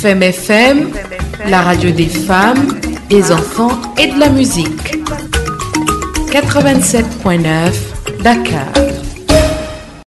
Femme FM, la radio des femmes, des enfants et de la musique. 87.9 Dakar.